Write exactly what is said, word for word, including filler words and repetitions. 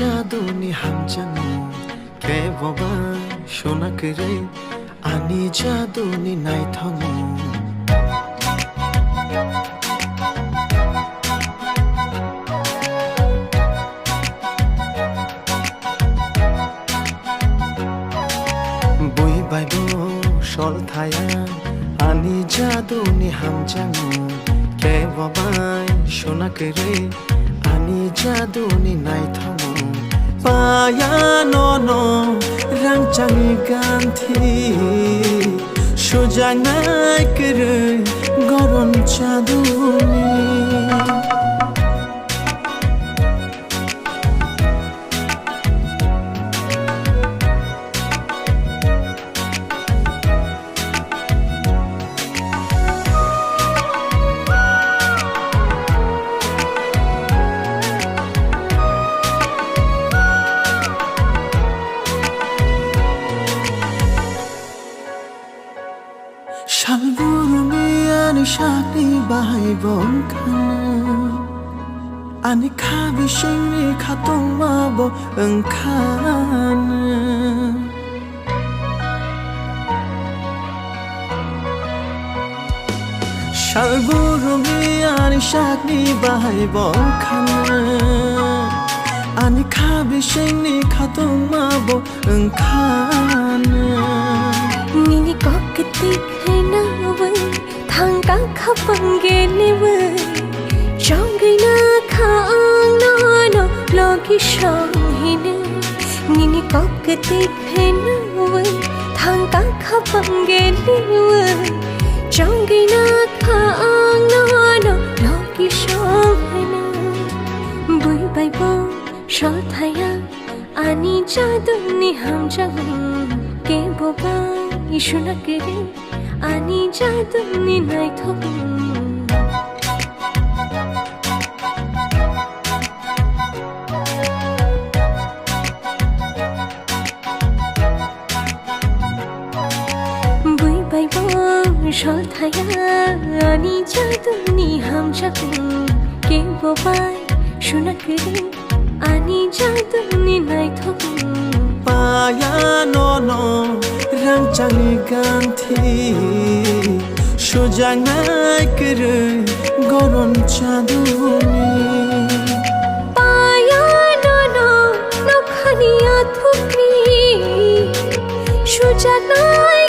Jaduni hamjakmung, kebo bai suna kwrwi ani jaduni naithokmung. Bui bai bo sol thaya ani jaduni hamjakmung, kebo bai suna kwrwi ani jaduni naithokmung. Paya nono rangchakni ganthi, sujaknai kwrwi goron jaduni. Salburumni ani sakni bahai bo wngkhana, ani kha bisingni khatungma bo wngkhana. Salburumni ani sakni bahai bo wngkhana, ani kha bisingni khatungma bo wngkhana. Nini kok kwtwi khainawi thangka khapang geliwi, chongwina kha ang nono logi song hino. Nini kok kwtwi khainawi thangka khapang geliwi, chongwina kha ang nono logi song hino. Bui bai bo sol thaya ani jaduni hamjakmung, kebo bai suna kwrwi ani jaduni naithokmung. Bui bai bo sol thaya ani jaduni hamjakmung, kebo bai suna kwrwi ani jaduni naithokmung. Paya nono rangchakni ganthi, sujaknai kwrwi goron jaduni. Paya nono nokhani athukni, sujaknai